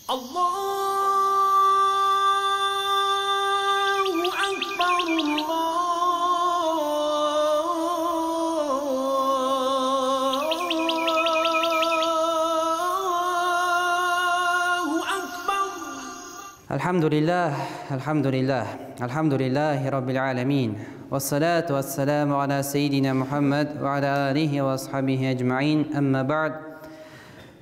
Allahu Akbar, Allahu Akbar. Alhamdulillah, alhamdulillah, alhamdulillahi rabbil alamin. Wassalatu wassalamu ala sayyidina Muhammad va ala alihi va ashabihi ajma'in. Amma ba'd.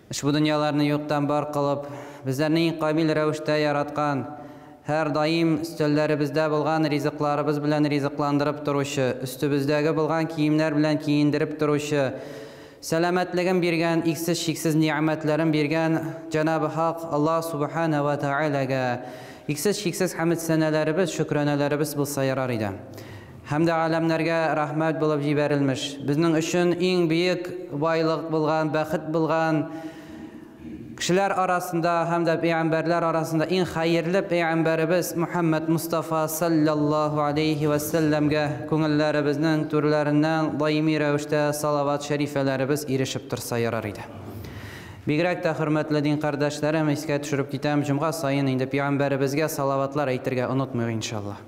Ushbu dunyolarni yo'qdan bor qilib, bizlarni eng qobil ravishda yaratgan, har doim ustellarimizda bo'lgan rizqlarimiz bilan rizqlantirib turuvchi, ustimizdagi bo'lgan kiyimlar bilan kiyindirib turuvchi, salomatligin bergan, eksiz cheksiz ne'matlarin bergan Janobi Haq Alloh subhanahu va taolaga eksiz cheksiz hamd sanalarimiz, shukronalarimiz bo'lsa yarar edi. Hamda alamlarga rahmat bo'lib jibarilmish. Bizning uchun eng buyuk boylik bo'lgan, baxt bo'lgan kishilar arasında hamda payg'ambarlar arasında eng xayrli payg'ambarimiz Muhammad Mustafa sallallohu alayhi va sallamga ko'ngillarimizning to'rlaridan doimiy ravishda salovat sharifalarimiz erishib tursa yarar edi. Bigrak da hurmatli din qardoshlarim, esga tushirib ketam, jum'a sayin endi payg'ambarimizga salovatlar aytirga unutmaylik inshaalloh.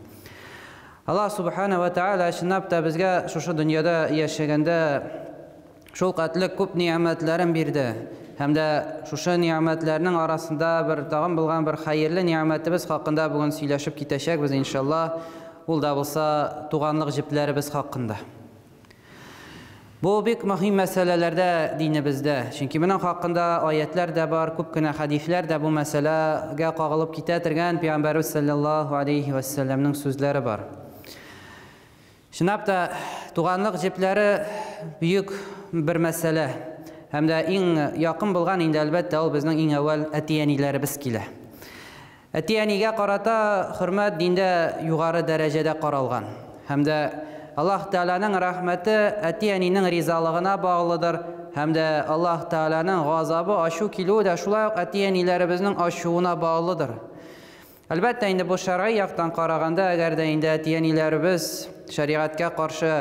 Alloh subhanahu va taolo chinab da bizga shu dunyoda yashaganda shu qatli ko'p ne'matlarini berdi. Hamda shu ne'matlarning orasida bir tag'in bo'lgan bir xayrli ne'matimiz haqida bugun so'ylashib ketashakmiz inshaalloh. Ul da bo'lsa tug'anliq jiplarimiz haqida. Bu bek muhim masalalarda dinimizda, chunki buning haqida oyatlar da bor, ko'pgina hadislar da bu masalaga qog'ilib ketatirgan payg'ambarimiz sallallohu alayhi vasallamning so'zlari bor. Chinab da tug'anliq jiplari buyuk bir masala. Hamda eng yaqin bo'lgan endi albatta u bizning eng avval ati-anilarimiz kela. Ati-aniga qarata hurmat dinda yuqori darajada qaralgan. Hamda Alloh taolaning rahmati ati-anining rizoligina bog'lidir. Hamda Alloh taolaning g'azabi oshuv keluvida shulay ati-anilarimizning oshuvina bog'lidir. Albatta endi bu shar'iy yoqdan qaraganda agarda endi ati-anilarimiz shariatga qarshi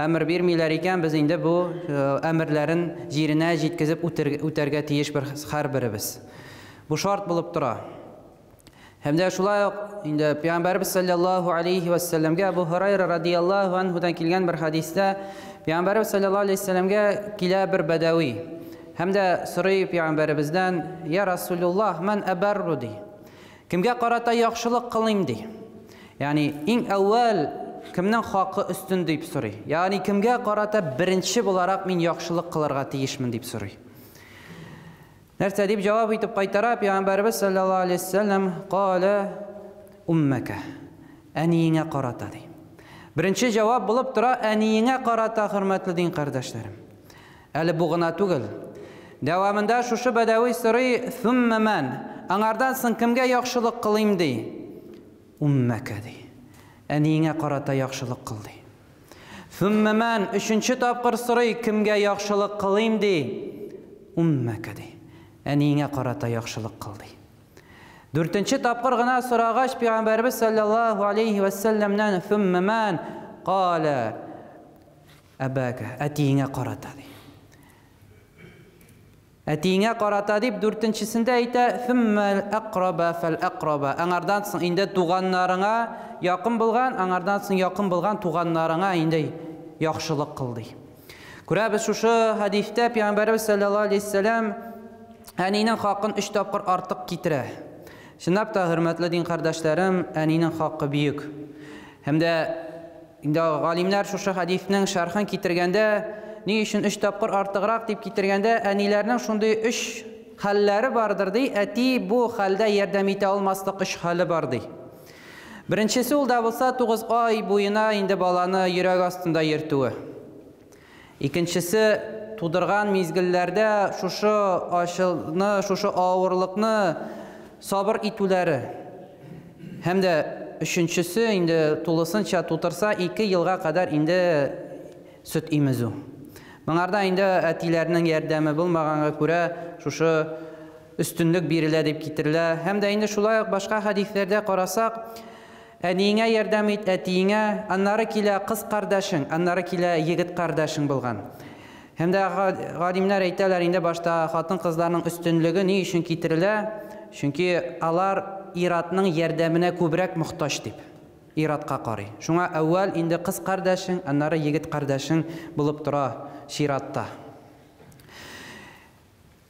amr bermaylar ekan, biz endi bu amrlarin yerine yetkazib o'targa tegish bir har birimiz. Bu shart bo'lib tura. Hamda shulay endi payg'ambarimiz sallallohu alayhi vasallamga Abu Hurayra radhiyallohu anhu dan kelgan bir hadisda payg'ambarimiz sallallohu alayhi vasallamga kela bir badaviy. Hamda so'ray payg'ambarimizdan: "Ya Rasululloh, man abarru?" dey. Kimga qarata yaxshilik qiling dey. Ya'ni eng avval kimning haqqi ustun deb so'ray. Ya'ni kimga qarata birinchi bo'laroq men yaxshilik qilarga tegishman deb so'ray. Narsa deb javob etib qaytara payg'ambarimiz sallallohu alayhi vasallam: "Qala ummaka." Aniyingga qarata dey. Birinchi javob bo'lib tura aniyingga qarata, hurmatli din qardoshlarim. Hali bu g'ina tugul. Davomida shu badaviy so'ray: "Thumma man?" Angardan so'ng kimga yaxshilik qilayim dey. Ummaka dey. Aniyingga qarata yaxshilik qil dey. Thumma man? Uchinchi topqir so'ray: kimga yaxshilik qilayim dey. Ummaka dey. Aniyingga qarata yaxshilik qil dey. To'rtinchi topqir g'ina so'rag'ach payg'ambarimiz sallallohu alayhi vasallamdan: "Thumma man?" Qala abaka. Atiyingga qarata dey. Atiyingga qarata deb to'rtinchisida ayta: "Thumma al-aqraba fal-aqraba." Angardan so'ng endi tug'anlaringga yaqin bo'lgan, angardan so'ng yaqin bo'lgan tug'anlaringga endi yaxshilik qil dey. Ko'ramiz shu hadisda payg'ambarimiz sallallohu alayhi vasallam anining haqqini 3 topqir ortiq ketira. Chinab da hurmatli din qardoshlarim, anining haqqi buyuk. Hamda endi olimlar shu hadisning sharhini keltirganda ne uchun 3 topqir ortiqroq deb keltirganda anilarning shunday 3 hallari bordir dey. Ati bu holda yordam eta olmaslik 3 hali bor dey. Birinchisi ul da bo'lsa 9 oy bo'yina endi bolani yurak ostida yurtuvi. Ikkinchisi tug'dirgan mezgillarda shu oshilni, shu og'irlikni sabr etuvlari. Hamda uchinchisi endi to'lisincha to'tirsa 2 yilga qadar endi sut emizuv. Bunlarda endi atilarning yordami bo'lmaganga ko'ra shu ustunlik beriladi deb keltiriladi. Hamda endi shulay boshqa hadislarda qarasak, aniyingga yordam et, atiyingga, anlari kela qiz qardoshing, anlari kela yigit qardoshing bo'lgan. Hamda olimlar aytalar, endi boshda xotin qizlarning ustunligi ne uchun keltiriladi? Чөнки алар ир-атның ярдәменә күбрәк мохтаҗ дип, ир-атка карый. Шуңа әүвәл инде кыз кардәшең, аннары егет кардәшең булып тора чиратта.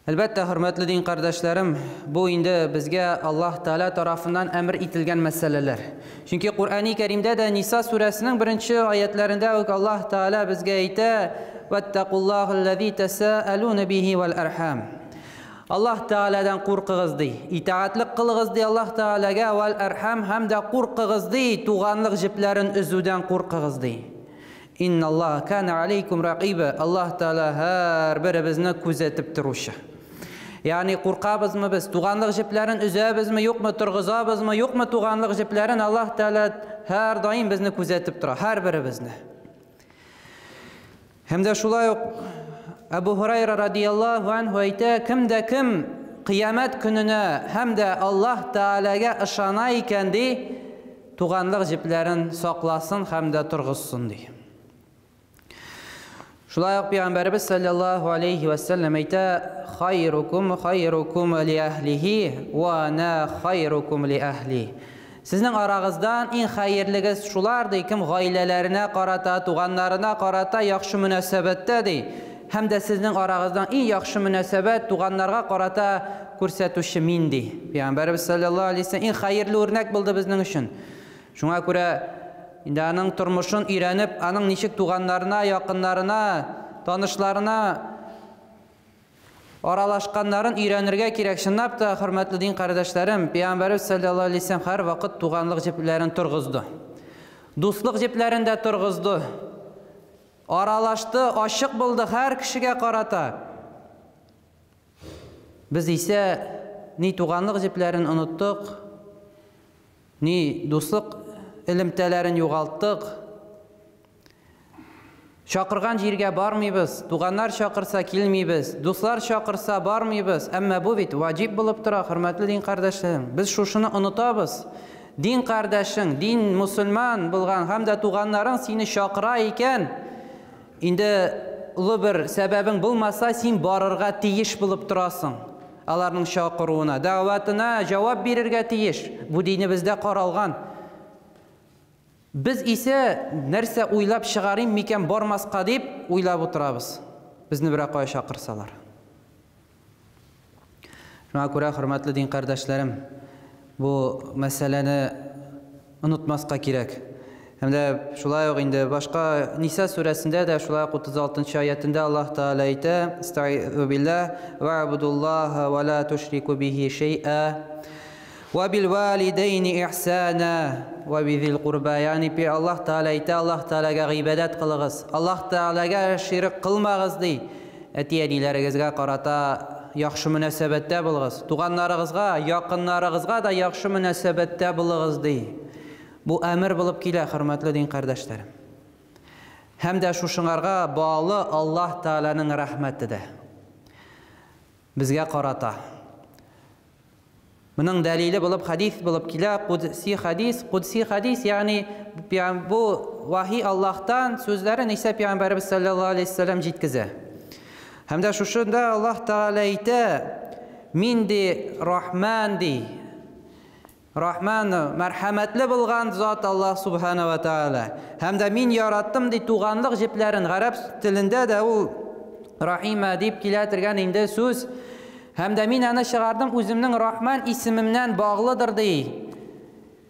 Әлбәттә, хөрмәтле дин кардәшләрем, бу инде безгә Аллаһ Тәгалә тарафыннан әмер ителгән мәсьәләләр. Чөнки Коръәни Кәримдә дә Ниса сүрәсенең беренче аятләрендә үк Аллаһ Тәгалә безгә әйтә: "Ваттакуллахаллази тәсаалуна бихи вал архам". Аллаһ Тәгаләдән куркыгыз ди. Итагатьлек кылыгыз ди Аллаһ Тәгаләгә вал архам һәм дә куркыгыз ди, туганлык җепләрен өзүдән куркыгыз ди. Инналлаһа кана алейкум ракиба. Аллаһ Тәгалә һәрберебезне күзәтеп торучы. Ягъни куркабызмы без, туганлык җепләрен өзәбезме, юкмы, торгызабызмы, юкмы туганлык җепләрен Аллаһ Тәгалә һәрдаим безне күзәтеп тора, һәрберебезне. Һәм дә шулай ук Әбу Һурайра радияллаһу анһу әйтә, кем дә кем кыямәт көненә һәм дә Аллаһ Тәгаләгә ышана икән ди, туганлык җепләрен сакласын һәм дә торгызсын ди. Шулай ук Пәйгамбәребез саллаллаһу алейхи ва саллям әйтә, хайрукум хайрукум ли әһлихи ва ана хайрукум ли әһли. Сезнең арагыздан иң хәерлегез шулар ди, кем гаиләләренә карата, туганнарына карата яхшы мөнәсәбәттә ди. Һәм дә сезнең арагыздан иң яхшы мөнәсәбәт туганнарга карата күрсәтүче мин ди. Пәйгамбәребез саллаллаһу алейһи ва саллям иң хәерле үрнәк булды безнең өчен. Шуңа күрә инде аның тормышын өйрәнеп, аның ничек туганнарына, якыннарына, танышларына аралашканнарын өйрәнергә кирәк. Чынлап та, хөрмәтле дин кардәшләрем, Пәйгамбәребез саллаллаһу алейһи ва саллям һәрвакыт туганлык җепләрен торгызды. Дуслык җепләрен дә торгызды. Аралашты, ачык булды һәр кешегә карата. Без исә ни туганлык җепләрен оныттык, ни дуслык элемтәләрен югалттык. Чакырган җиргә бармыйбыз, туганнар чакырса килмибез, дуслар чакырса бармыйбыз. Әмма бу бит ваҗиб булып тора, хөрмәтле дин кардәшләрем. Без шушыны онытабыз. Дин кардәшең, дин мусульман булган һәм дә туганнарың сине чакыра икән, инде олы бер сәбәбең булмаса, син барырга тиеш булып торасың. Аларның чакыруына, дәгъватына җавап бирергә тиеш. Бу динебездә каралган. Без исә нәрсә уйлап чыгарыйм микән бармаска дип уйлап утырабыз. Безне берәр кая чакырсалар. Шуңа күрә, хөрмәтле дин кардәшләрем, бу мәсьәләне онытмаска кирәк. Һәм дә шулай ук инде башка Ниса сүрәсендә дә шулай ук 36 аятендә Аллаһ Тәгалә әйтә: "Астагыйзу биллаһ, ва'будуллаһа ва ла тушрику бихи шәй'a ва бил валидәйни ихсана ва бизил курба". Ягъни пи Аллаһ Тәгалә әйтә, Аллаһ Тәгаләгә гыйбадәт кылыгыз. Аллаһ Тәгаләгә ширк кылмагыз ди. Әти-әниләрегезгә карата яхшы мөнәсәбәттә булыгыз. Туганнарыгызга, якыннарыгызга да яхшы мөнәсәбәттә булыгыз ди. Бу әмер булып килә, хөрмәтле дин кардәшләрем. Һәм дә шушыңарга баалы Аллаһ Тәгаләнең рәхмәте дә безгә карата. Моның дәлиле булып хадис булып килә, кудси хадис, кудси хадис, ягъни бу вахи Аллаһтан сүзләрен исә пәйгамбәребез саллаллаһу алейһи вәсәлләм җиткезә. Һәм дә шушында Аллаһ Тәгалә әйтә, мин ди Рахман ди. Рахман, мәрхәмәтле булган зат Аллаһ субхана ва тааля. Һәм дә мин яраттым ди туганлык җепләрен. Гарәп телендә дә ул рахима дип килә торган инде сүз. Һәм дә мин аны чыгардым үземнең Рахман исемемнән баглыдыр ди.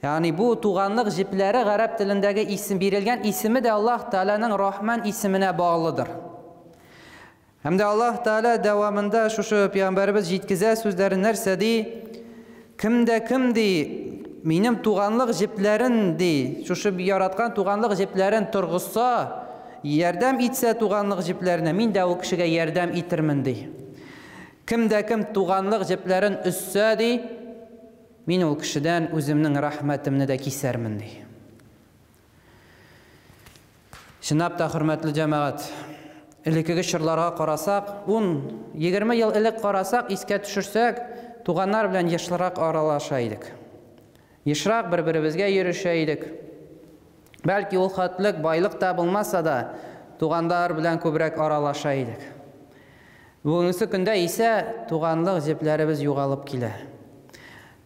Ягъни бу туганлык җепләре гарәп телендәге исем бирелгән исеме дә Аллаһ Тааляның Рахман исеменә баглыдыр. Һәм дә Аллаһ Тааля дәвамында шушы пәйгамбәребез җиткезә сүзләрен нәрсә ди? Кем дә кем ди, минем туганлык җепләрен ди, шушы яраткан туганлык җепләрен торгызса, ярдәм итсә туганлык җепләренә, мин дә ул кешегә ярдәм итермен ди. Кем дә кем туганлык җепләрен өзсә ди, мин ул кешедән үземнең рәхмәтемне дә кисәрмен ди. Чынлап та, хөрмәтле җәмәгать, элеккеге чорларга карасак, 10-20 ел элек карасак, искә төшерсәк, туганнар белән ешрак аралаша идек. Ешрак бер-беребезгә йөрешә идек. Бәлки ул хәтлек байлык та булмаса да, туганнар белән күбрәк аралаша идек. Бүгенге көндә исә туганлык җепләребез югалып килә.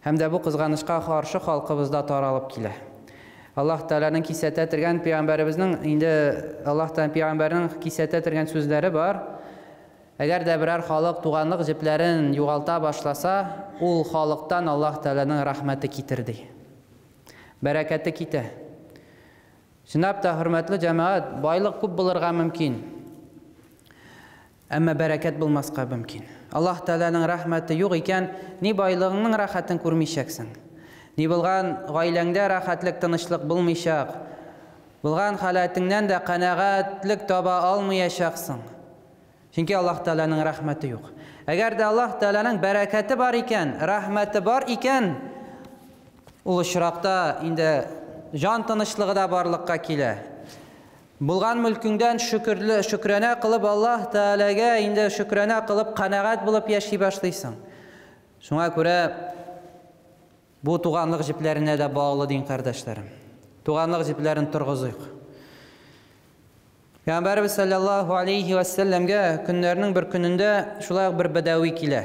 Һәм дә бу кызганычка каршы халкыбызда таралып килә. Аллаһ Тәгаләнең кисәтә торган пәйгамбәребезнең инде Аллаһ Тәгалә пәйгамбәренең кисәтә торган сүзләре бар. Әгәр дә берәр халык туганлык җепләрен югалта башласа, ул халыктан Аллаһ Тәгаләнең рәхмәте китер ди. Бәрәкәте китә. Чынлап та, хөрмәтле җәмәгать, байлык күп булырга мөмкин. Әмма бәрәкәт булмаска мөмкин. Аллаһ Тәгаләнең рәхмәте юк икән, ни байлыгыңның рәхәтен күрмичәксең. Ни булган гаиләңдә рәхәтлек, тынычлык булмыйчак. Булган халәтеңнән дә канәгатьлек таба алмыячаксың. Чөнки Аллаһ Тәгаләнең рәхмәте юк. Әгәр дә Аллаһ Тәгаләнең бәрәкәте бар икән, рәхмәте бар икән, ул очракта инде җан тынычлыгы да барлыкка килә. Булган мөлкеңдән шөкерле, шөкранә кылып Аллаһ Тәгаләгә инде шөкранә кылып канәгать булып яши башлыйсың. Шуңа күрә бу туганлык җепләренә дә баглы дин кардәшләрем. Туганлык җепләрен торгызыйк. Пәйгамбәребез саллаллаһу алейхи ва сәлләмгә көннәрнең бер көнендә шулай ук бер бәдәви килә.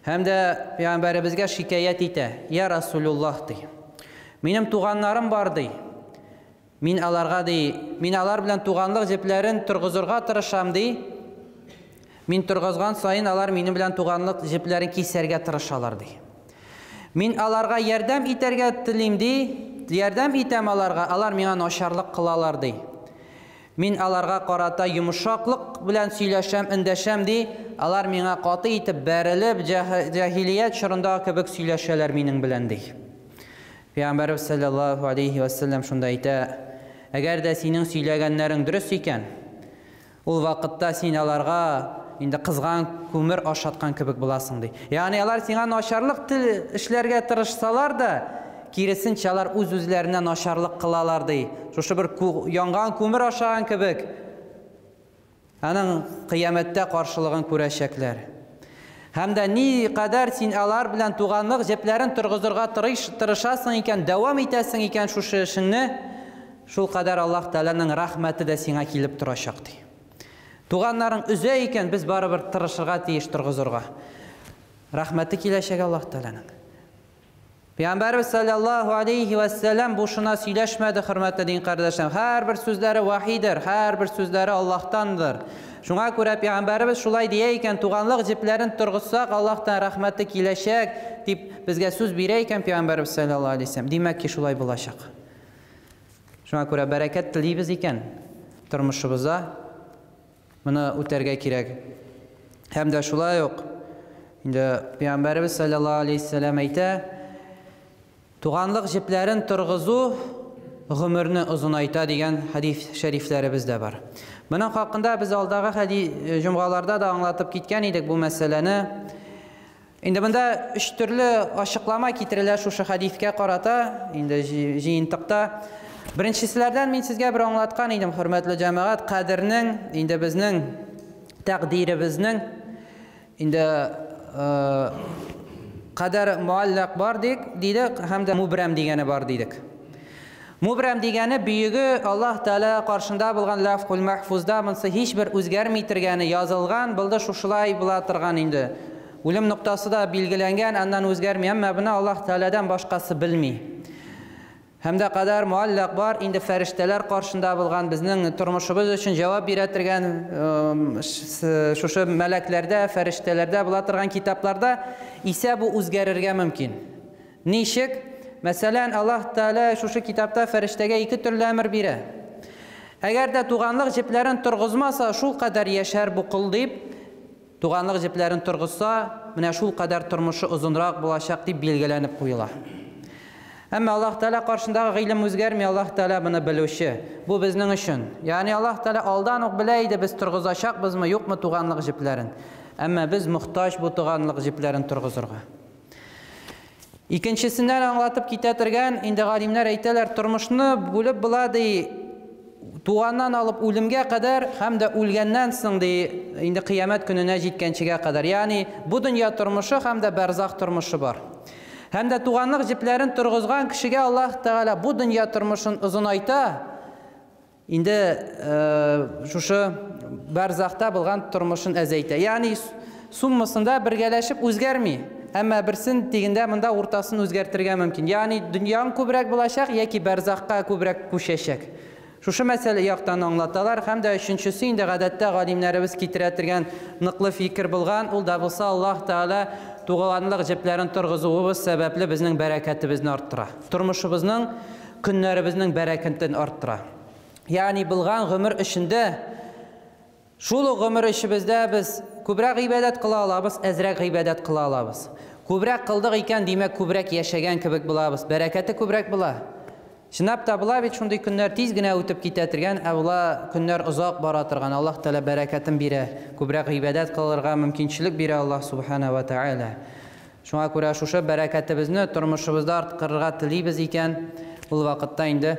Һәм дә пәйгамбәребезгә шикаять итә. Я Расулуллаһ ди. Минем туганнарым бар ди. Мин аларга ди, мин алар белән туганлык җепләрен торгызырга тырышам ди. Мин торгызган саен алар минем белән туганлык җепләрен кисәргә тырышалар ди. Мин аларга ярдәм итәргә телим ди, ярдәм итәм аларга, алар миңа начарлык кылалар ди. Мин аларга карата йомшаклык белән сөйләшәм, эндәшәм ди, алар миңа каты итеп бәрелеп, җаһилият чорындагы кебек сөйләшәләр минем белән ди. Пәйгамбәребез саллаллаһу алейхи ва саллям шунда әйтә, әгәр дә синең сөйләгәннәрең дөрес икән, ул вакытта син аларга инде кызган күмер ашаткан кебек буласың ди. Ягъни алар сиңа начарлык тел эшләргә тырышсалар да, киресенчә алар үз-үзләренә начарлык кылалар ди. Шушы бер янган күмер ашаган кебек, аның кыямәттә каршылыгын күрәчәкләр. Һәм дә ни кадәр син алар белән туганлык җепләрен торгызырга тырышасың икән, дәвам итәсең икән шушы эшеңне, шул кадәр Аллаһ Тәгаләнең рәхмәте дә сиңа килеп торачак ди. Туганнарың өзә икән, без барыбер тырышырга тиеш торгызырга. Рәхмәте киләчәк Аллаһ Тәгаләнең. Пәйгамбәрбез саллаллаһу алейхи ва сәлләм бушына сөйләшмәде, хөрмәтле дин кардәшләрем. Һәрбер сүзләре вахидыр, һәрбер сүзләре Аллаһтандыр. Шуңа күрә пәйгамбәребез шулай дия икән, туганлык җепләрен торгызсак, Аллаһтан рәхмәте киләчәк дип безгә сүз бирә икән пәйгамбәребез саллаллаһу алейхи ва сәлләм. Димәк ки, шулай булачак. Шуңа күрә бәрәкәт телибез икән тормышыбызда, моны үтәргә кирәк. Һәм дә шулай ук инде Пәйгамбәребез саллаллаһу алейхи вәсәлләм әйтә, туганлык җепләрен торгызу гомерне озынайта дигән хәдис шәрифләребез дә бар. Моның хакында без алдагы хәдис җомгаларда да аңлатып киткән идек бу мәсьәләне. Инде монда өч төрле ачыклама китерелә шушы хәдискә карата, инде җыентыкта. Беренчеселәрдән мин сезгә бер аңлаткан идем, хөрмәтле җәмәгать, кадернең, инде безнең тәкъдиребезнең инде кадәр муаллак бар дик, дидек, һәм дә мубрәм дигәне бар дидек. Мубрәм дигәне бөеге Аллаһ Тәгалә каршында булган ләфхул мәхфузда монсы һичбер үзгәрми торганы язылган, булды шушылай була торган инде. Үлем ноктасы да билгеләнгән, аннан үзгәрми, әмма моны Аллаһ Тәгаләдән башкасы белми. Һәм дә кадәр муаллак бар, инде фәрештәләр каршында булган безнең тормышыбыз өчен җавап бирә торган шушы мәләкләрдә, фәрештәләрдә була торган китапларда исә бу үзгәрергә мөмкин. Ничек? Мәсәлән, Аллаһ Тәгалә шушы китапта фәрештәгә ике төрле әмер бирә. Әгәр дә туганлык җепләрен торгызмаса, шул кадәр яшәр бу кол дип, туганлык җепләрен торгызса, менә шул кадәр тормышы озынрак булачак дип билгеләнеп куела. Әмма Аллаһ Тәгалә каршындагы гыйлем үзгәрми, Аллаһ Тәгалә моны белүче. Бу безнең өчен. Ягъни Аллаһ Тәгалә алдан ук белә иде, без торгызачакбызмы, юкмы туганлык җепләрен. Әмма без мохтаҗ бу туганлык җепләрен торгызырга. Икенчесеннән аңлатып китә торган, инде галимнәр әйтәләр, тормышны бүлеп була ди, туганнан алып үлемгә кадәр һәм дә үлгәннән соң ди, инде кыямәт көненә җиткәнчегә кадәр. Ягъни бу дөнья тормышы һәм дә бәрзах тормышы бар. Һәм дә туганлык җепләрен торгызган кешегә Аллаһ Тәгалә бу дөнья тормышын озынайта, инде шушы бәрзахта булган тормышын әзәйтә. Ягъни суммасында бергәләшеп үзгәрми. әмма берсен дигәндә монда уртасын үзгәртергә мөмкин. Ягъни дөньяң күбрәк булачак яки бәрзахка күбрәк күчәчәк. Шушы мәсьәлә яктан аңлаталар һәм дә өченчесе инде гадәттә галимнәребез китерә торган ныклы фикер булган, ул да булса Аллаһ Тәгалә туганлык җепләрен торгызуыбыз сәбәпле безнең бәрәкәтебезне арттыра. Тормышыбызның, көннәребезнең бәрәкәтен арттыра. Ягъни булган гомер эчендә шул ук гомер эчебездә без күбрәк гыйбадәт кыла алабыз, әзрәк гыйбадәт кыла алабыз. Күбрәк кылдык икән, димәк, күбрәк яшәгән кебек булабыз, бәрәкәте күбрәк була. Чынлап та була бит шундый көннәр тиз генә үтеп китә торган, ә була көннәр озак бара торган. Аллаһ Тәгалә бәрәкәтен бирә, күбрәк гыйбадәт кылырга мөмкинчелек бирә Аллаһ Субхана ва Тәгалә. Шуңа күрә шушы бәрәкәтебезне тормышыбызда арттырырга телибез икән, ул вакытта инде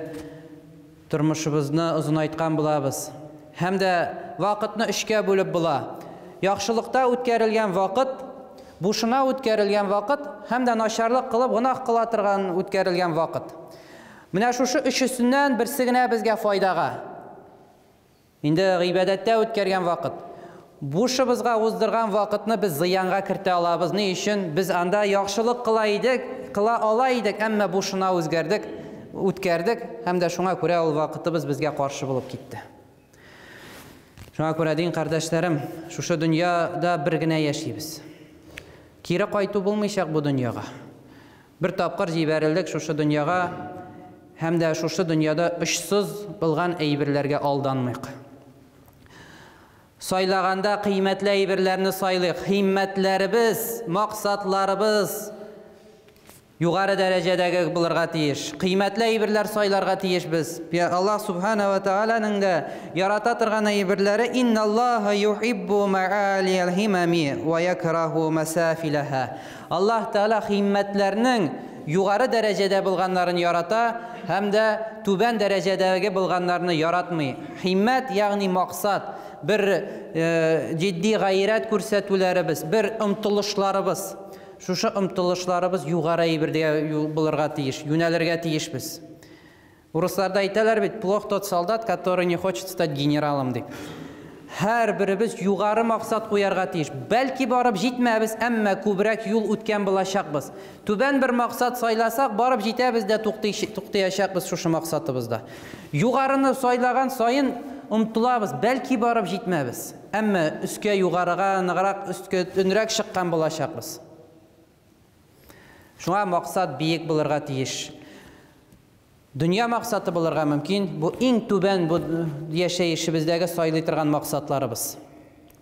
тормышыбызны озынайткан булабыз. Һәм дә вакытны өчкә бүлеп була. Яхшылыкта үткәрелгән вакыт, бушына үткәрелгән вакыт һәм дә начарлык кылып гөнаһ кыла торган үткәрелгән вакыт. Менә шушы өчесеннән берсе генә безгә файдага. Инде гыйбадәттә үткәргән вакыт. Бушыбызга уздырган вакытны без зыянга кертә алабыз. Ни өчен? Без анда яхшылык кыла идек, кыла ала идек, әмма бушына үзгәрдек, үткәрдек һәм дә шуңа күрә ул вакытыбыз безгә каршы булып китте. Шуңа күрә дин кардәшләрем, шушы дөньяда бер генә яшибез. Кире кайту булмыйчак бу дөньяга. Бер тапкыр җибәрелдек шушы дөньяга һәм дә шушы дөньяда очсыз булган әйберләргә алданмыйк. Сайлаганда кыйммәтле әйберләрне сайлыйк. Химмәтләребез, максатларыбыз югары дәрәҗәдәге булырга тиеш. Кыйммәтле әйберләр сайларга тиешбез. Аллаһ Субхана ва Тааляның да ярата торган әйберләре инналлаһа юхиббу маалиял химами ва якраху масафилаха. Аллаһ Тааля химмәтләрнең югары дәрәҗәдә булганнарын ярата һәм дә түбән дәрәҗәдәге булганнарны яратмый. Химмәт, ягъни максат, бер җитди гайрәт күрсәтүләребез, бер омтылышларыбыз. Шушы омтылышларыбыз югары әйбергә булырга тиеш, юнәлергә тиешбез. Урысларда әйтәләр бит, плох тот солдат, который не хочет стать генералом дип. Һәр беребез югары максат куярга тиеш. Бәлки барып җитмәбез, әмма күбрәк юл үткән булачакбыз. Түбән бер максат сайласак, барып җитәбез дә туктаячакбыз шушы максатыбызда. Югарыны сайлаган саен омтылабыз, бәлки барып җитмәбез. Әмма өскә югарыга ныграк, өскә өнрәк чыккан булачакбыз. Шуңа максат биек булырга тиеш. Дөнья максаты булырга мөмкин. Бу иң түбән бу яшәешебездәге сайлый торган максатларыбыз.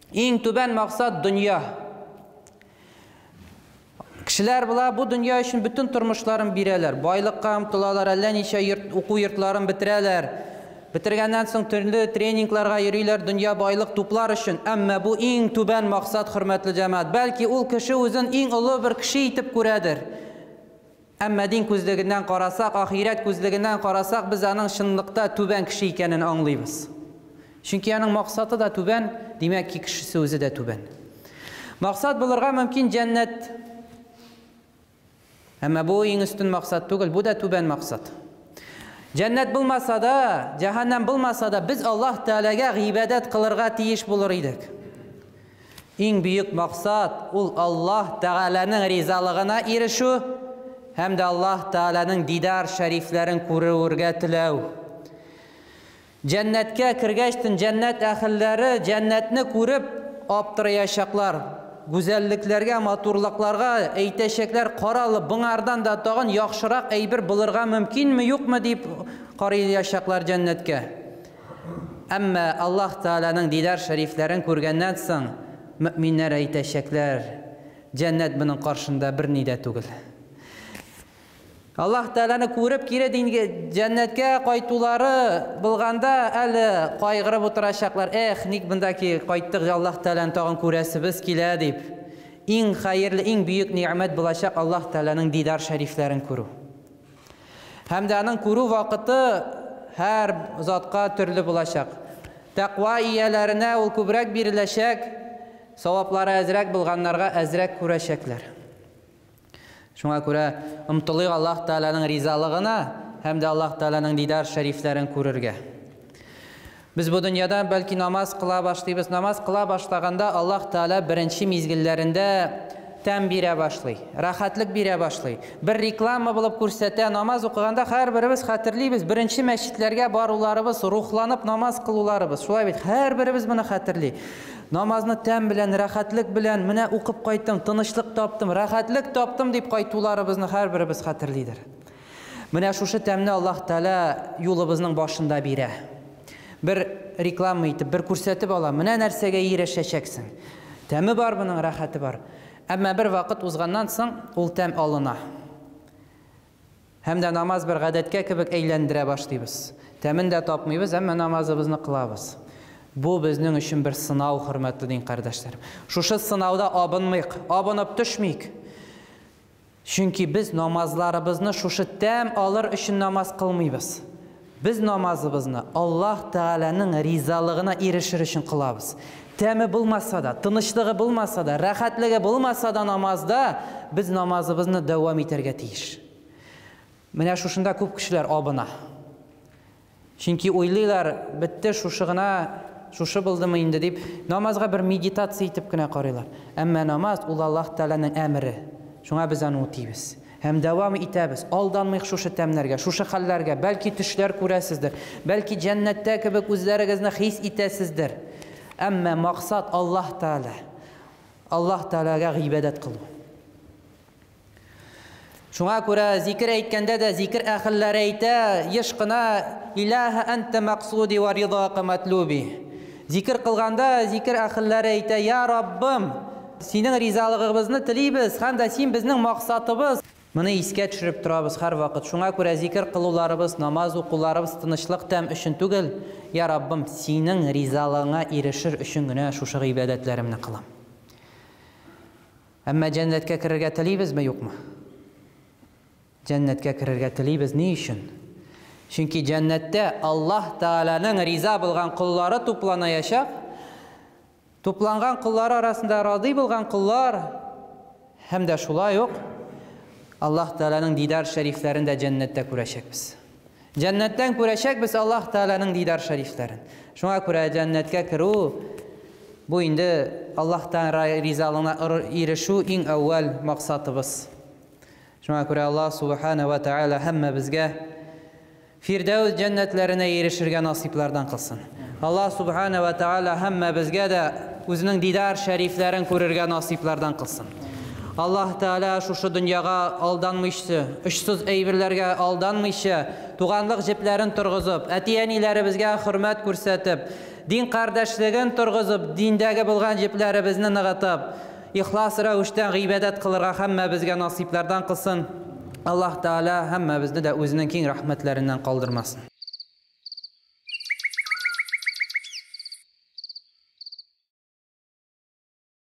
Иң түбән максат дөнья. Кешеләр була бу дөнья өчен бөтен тормышларын бирәләр. Байлыкка омтылалар, әллә ничә йорт, уку йортларын бетерәләр. Бетергәннән соң төрле тренингларга йөриләр дөнья байлык туплар өчен. Әмма бу иң түбән максат, хөрмәтле җәмәгать. Бәлки ул кеше үзен иң олы бер кеше итеп күрәдер. Әмма дин күзлегеннән карасак, ахирәт күзлегеннән карасак, без аның чынлыкта түбән кеше икәнен аңлыйбыз. Чөнки аның максаты да түбән, димәк ки, кешесе үзе дә түбән. Максат булырга мөмкин җәннәт. Әмма бу иң өстен максат түгел, бу да түбән максат. Җәннәт булмаса да, җәһәннәм булмаса да, без Аллаһ Тәгаләгә гыйбадәт кылырга тиеш булыр идек. Иң бөек максат ул Аллаһ Тәгаләнең ризалыгына ирешү һәм дә Аллаһ Тәгаләнең дидар шәрифләрен күрүгә теләү. Җәннәткә кергәчтен җәннәт әһелләре җәннәтне күреп аптыраячаклар. Гүзәллекләргә, матурлыкларга әйтәчәкләр, каралы, буңардан да тагын яхшырак әйбер булырга мөмкинме, юкмы дип караячаклар җәннәткә. Әмма Аллаһ Тәгаләнең дидар шәрифләрен күргәннән соң мөминнәр әйтәчәкләр, җәннәт моның каршында берни дә түгел. Аллаһ Тәгаләне күреп кире дингә җәннәткә кайтулары булганда әле кайгырып утырачаклар. Эх, ник монда ки кайттык, Аллаһ Тәгаләне тагын күрәсебез килә дип. Иң хәерле, иң бөек ни'мәт булачак Аллаһ Тәгаләнең дидар шәрифләрен күрү. Һәм дә аның күрү вакыты һәр затка төрле булачак. Тәкъва ияләренә ул күбрәк биреләчәк, саваплары әзрәк булганнарга әзрәк күрәчәкләр. Шуңа күрә омтылыйк Аллаһ Тәгаләнең ризалыгына һәм дә Аллаһ Тәгаләнең дидар шәрифләрен күрергә. Без бу дөньяда бәлки намаз кыла башлыйбыз. Намаз кыла башлаганда Аллаһ Тәгалә беренче мизгелләрендә тәм бирә башлый, рәхәтлек бирә башлый. Бер реклама булып күрсәтә, намаз укыганда һәрберебез хәтерлибез, беренче мәчетләргә баруларыбыз, рухланып намаз кылуларыбыз. Шулай бит, һәрберебез моны хәтерли. Намазны тәм белән, рәхәтлек белән, менә укып кайттым, тынычлык таптым, рәхәтлек таптым дип кайтуларыбызны һәрберебез хәтерлидер. Менә шушы тәмне Аллаһ Тәгалә юлыбызның башында бирә. Бер реклама итеп, бер күрсәтеп ала, менә нәрсәгә ирешәчәксең. Тәме бар моның, рәхәте бар. Әмма бер вакыт узганнан соң ул тәм алына. Һәм дә намаз бер гадәткә кебек әйләндерә башлыйбыз. Тәмен дә тапмыйбыз, әмма намазыбызны кылабыз. Бу безнең өчен бер сынау, хөрмәтле дин кардәшләрем. Шушы сынауда абынмыйк, абынып төшмик. Чөнки без намазларыбызны шушы тәм алыр өчен намаз кылмыйбыз. Без намазыбызны Аллаһ Тәгаләнең ризалыгына ирешер өчен кылабыз. Тәме булмаса да, тынычлыгы булмаса да, рәхәтлеге булмаса да намазда без намазыбызны дәвам итәргә тиеш. Менә шушында күп кешеләр абына. Чөнки уйлыйлар, бетте, шушы гына, шушы булдымы инде дип, намазга бер медитация итеп кенә карыйлар. Әмма намаз ул Аллаһ Тәгаләнең әмере. Шуңа без аны үтибез. Һәм дәвам итәбез. Алданмыйк шушы тәмнәргә, шушы хәлләргә. Бәлки төшләр күрәсездер, бәлки җәннәттә кебек үзләрегезне хис итәсездер. Әмма максат Аллаһ Тәгалә. Аллаһ Тәгаләгә гыйбадәт кылу. Шуңа күрә зикер әйткәндә дә зикер әһелләре әйтә, еш кына Илаһа анта максуди ва ризака матлуби. Зикер кылганда зикер әһелләре әйтә, Я Раббым, синең ризалыгыбызны телибез һәм дә син безнең максатыбыз. Моны искә төшереп торабыз һәрвакыт. Шуңа күрә зикер кылуларыбыз, намаз укуларыбыз тынычлык тәм өчен түгел, Я Раббым, синең ризалыгыңа ирешер өчен генә шушы гыйбадәтләремне кылам. Әмма җәннәткә керергә телибезме, юкмы? Җәннәткә керергә телибез. Ни өчен? Чөнки җәннәттә Аллаһ Тәгаләнең риза булган коллары тупланаячак. Тупланган коллары арасында разый булган коллар һәм дә шулай ук Аллаһ Тәгаләнең дидар шәрифләрен дә җәннәттә күрәчәкбез. Җәннәттән күрәчәкбез Аллаһ Тәгаләнең дидар шәрифләрен. Шуңа күрә җәннәткә керү бу инде Аллаһ Тәгалә ризалыгына ирешү иң әүвәл максатыбыз. Шуңа күрә Аллаһ Субхана ва Тәгалә һәммәбезгә Фирдәүс җәннәтләренә ирешергә насыйплардан кылсын. Аллаһ Субхана ва Тәгалә һәммәбезгә дә үзенең дидар шәрифләрен күрергә насыйплардан кылсын. Аллаһ Тәгалә шушы дөньяга алданмыйча, очсыз әйберләргә алданмыйча, туганлык җепләрен торгызып, әти-әниләребезгә хөрмәт күрсәтеп, дин кардәшлеген торгызып, диндәге булган җепләребезне ныгытып, ихлас рәвештә гыйбадәт кылырга һәммәбезгә насыйплардан кылсын. Аллаһ Тәгалә һәммәбезне дә үзенең киң рәхмәтләреннән калдырмасын.